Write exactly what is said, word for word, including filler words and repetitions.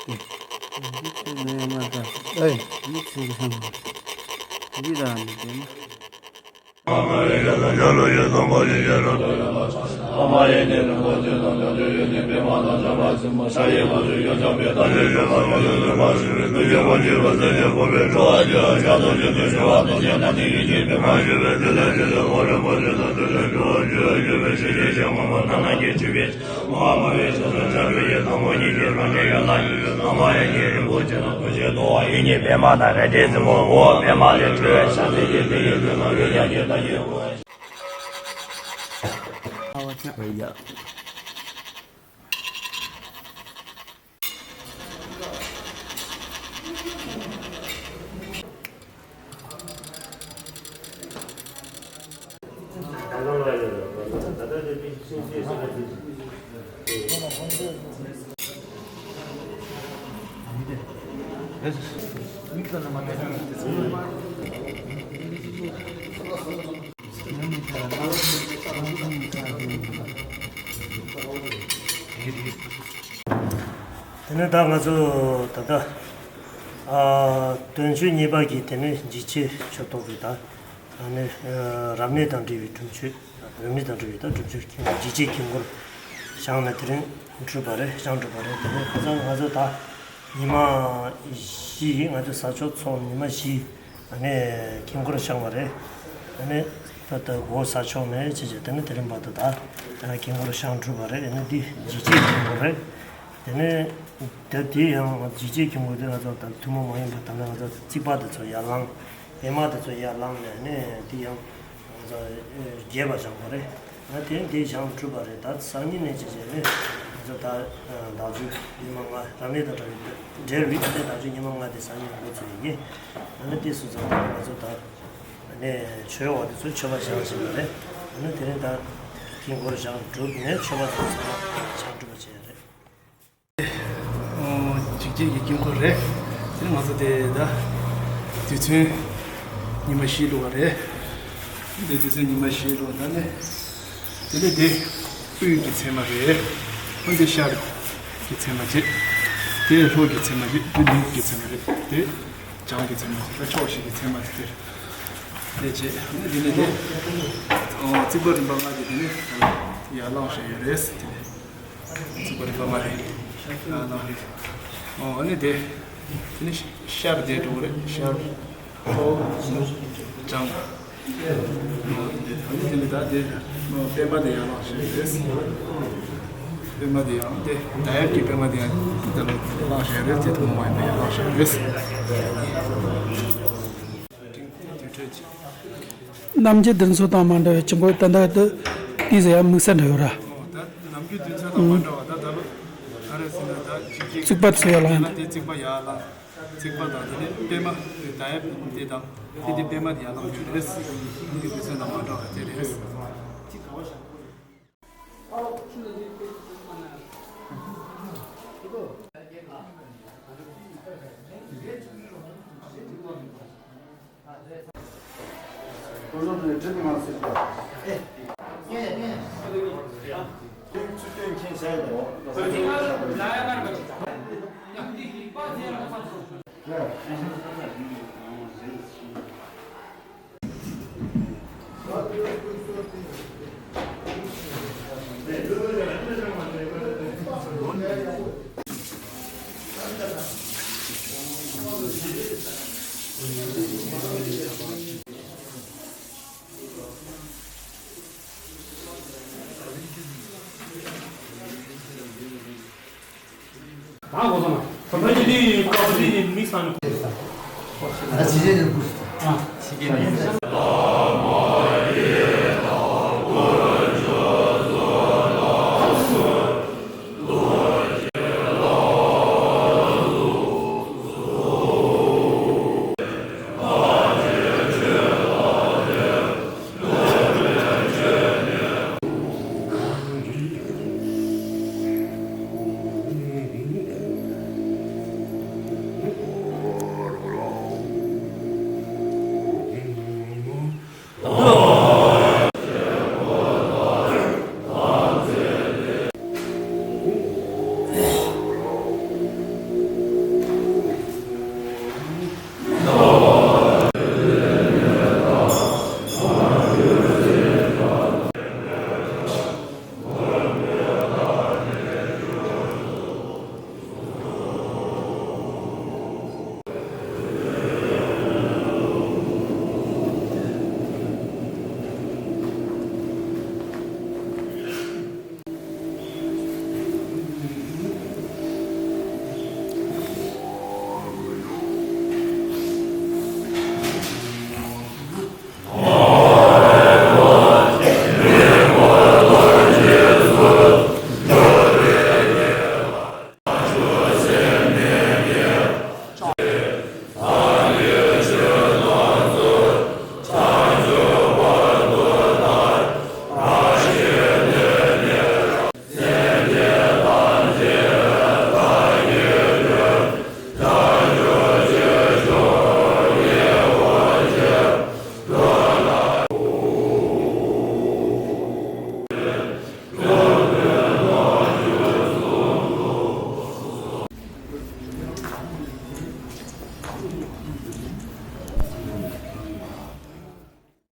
འདི་ཚོའི་ནས་མ་ད་ཨེ་འདི་ཚོའི་ལྷམ་འདི་ད་ནི་དེ་ན། དེ་ནས་ད་ང་ཚོ་ད་ལྟ་ཨ་དོན་གཅོད་གཉིས་པ་གི་དེ་ནས་འཇིགས་བྱེད་ཆོས་ཐོག་གི་ད་ཨ་ནི་ཨ་རབ་གནས་དང་འབྲེལ་བའི་སྒྲུབ་མཆོད། རབ་གནས་དང་འབྲེལ་བའི་ད་སྒྲུབ་མཆོད་འཇིགས་བྱེད་དཀྱིལ་འཁོར་བཞེངས་ནས་དེ་རིང་གྲུབ་པ་རེད། བཞེངས་གྲུབ་པ་རེད། དེ་ནས་ཁ་སང་ང་ཚོ་ད་ཉི་མ་བཞི་ང་ཚོ་ས་ཆོག་ཚོགས་ཉི་མ་བཞི་ཨ་ནི་དཀྱིལ་འཁོར་བཞེངས་པ་རེད། ཨ་ནི་ད་ལྟ་སྒོ་ས་ཆོག་ནས་བྱས་བྱས་དེ་ནས་དེ་རིང་བར་དུ་ད་དཀྱིལ་འཁོར་བཞེངས་གྲུབ་པ་རེད། ཨ་ནི་འདི་འཇིགས་བྱེད་དཀྱིལ་འཁོར་རེད། དེ་ནས་ད་དེ་ཡང་འཇིགས་བྱེད་ཀྱི་ངོས་དེ་ང་ཚོ་ད་ཐུན་མོང་མ་ཡིན་པ་ད་ལྟ་ང་ཚོ་རྩིག་པ་དེ་ཚོ་ཡར་ལངས། པད་མ་དེ་ཚོ་ཡར་ལངས་ནས་ནས་དེ་ཡང་ང་ཚོ་རྒྱས་པ་བཞེངས་པ་རེད། ང་དེ་དེ་བཞེངས་གྲུབ་པ་རེད། ད་སང་ཉིན་ནས་བྱས་བྱས་ནས་ང་ཚོ་ད་བདག་མཆོད་ཉི་མ་ལྔ་རབ་གནས་དང་འབྲེལ་བའི་ད་ལྟའི་བདག་མཆོད་ཉི་མ་ལྔ་དེ་སང་ཉིན་འགོ་ཚུགས་ཡིན་གྱི། ང་ནི་དེ་སུ་ཚང་མ་ང་ཚོ་ད་ནས་མཆོད་འོས་དེ་ཚོ་མཆོད་པ་བཞེངས་བཞིན་པ་རེད། ང་ནི་དེ་རིང་ད་དཀྱིལ་འཁོར་བཞེངས་གྲུབ་ནས་མཆོད་པ་དེ་ཚོ་ཚང་མ་བཞེངས་གྲུབ་པ་བྱས་རེད། འཇིགས་བྱེད་ཀྱི་དཀྱིལ་འཁོར་རེད། དེ་ནི་ང་ཚོ་དེ་ད་དུས་ཚོད་ཉི་མ་བཞི་ལོ་བ་རེད། དེ་དུས་ཚོད་ཉི་མ་བཞི་ལོ་ད་ནི་དེ་ནི་དེ་དབུས་ཀྱི་མཚན་མ་རེད། ཨ་འདི་ཤར་གྱི་མཚན་མ་བྱེད། དེ་ལྷོ་གི་མཚན་མ་བྱེད། དེ་ནུབ་ཀྱི་མཚན་མ་རེད། དེ་བྱང་གི་མཚན་མ་བྱེད། ད་ཕྱོགས་བཞི་གི་མཚན་མ་དེ་དེར་དེ་བྱེད། ཨ་ནི་དེ་ནི་དེ་རྩིག་པ་རིམ་པ་ལྔ་དེ་དེ་ནི་ཡར་ལངས་བཞིན་ཡོད་རེད། དེ་ནི། ཚིག་པ་རིག་པ་མ་རེད། ཨ་ན་རེད། ཨོ་ཨ་ནི་དེ། དེ་ནི་ཤར་དེ་འགྲོ་གི་རེད། ཤར། ལྷོ། ནུབ། བྱང་། ཨོ་དེ་ཨ་ནི་དེ་ནི་ད་དེ། ཨོ་པད་མ་དེ་ཡར་ལངས་བྱས་རེད། པད་མ་དེ་ཡང་དེ་ད་ཡབ་ཀྱི་པད་མ་དེ་ཡང་ད་ལོ་ལངས་བྱས་རེད། དེ་ཐུན་མོང་མ་ཡིན་པ་ཡར་ལངས་བྱས་རེད། རྣམ་འགྱུར་འདི་ཚོ་དང་མ་འདྲ་བའི་ཆུ་འགོ་ད་ལྟ་དུ་དེའི་ཟེར་ཡ་དམིགས་བསལ་འདྲ་ཡོད་ར། ཨོ་ད་ནམ་རྒྱུན་དུས་ཚོད་དང་མ་འདྲ་བ་ད་ད་ལོ་ག་རེ་ཟེར་ན་ད་ཅིག་ཅིག་རྩིག་པ་ཚོ་ཡར་ལངས་ཡིན་ན་དེ་རྩིག་པ་ཡར་ལངས། རྩིག་པ་དང་དེ་ནས་པད་མ་དེ་ད་ཡབ་དེ་དང་དེ་དེ་པད་མ་དེ་ཡར་ལངས་རྒྱུ་རེད། ནམ་རྒྱུན་དུས་ཚོད་དང་མ་འདྲ་བ་དེ་རེད། ད་གོ་སོང་ན། ད་ཡི་དེ་ཀ་ཟི་དེ་མིག་སང་ནི། ཨ་ཅི་རེད་ནི་བུ། ཨ་ཅི་རེད་ནི།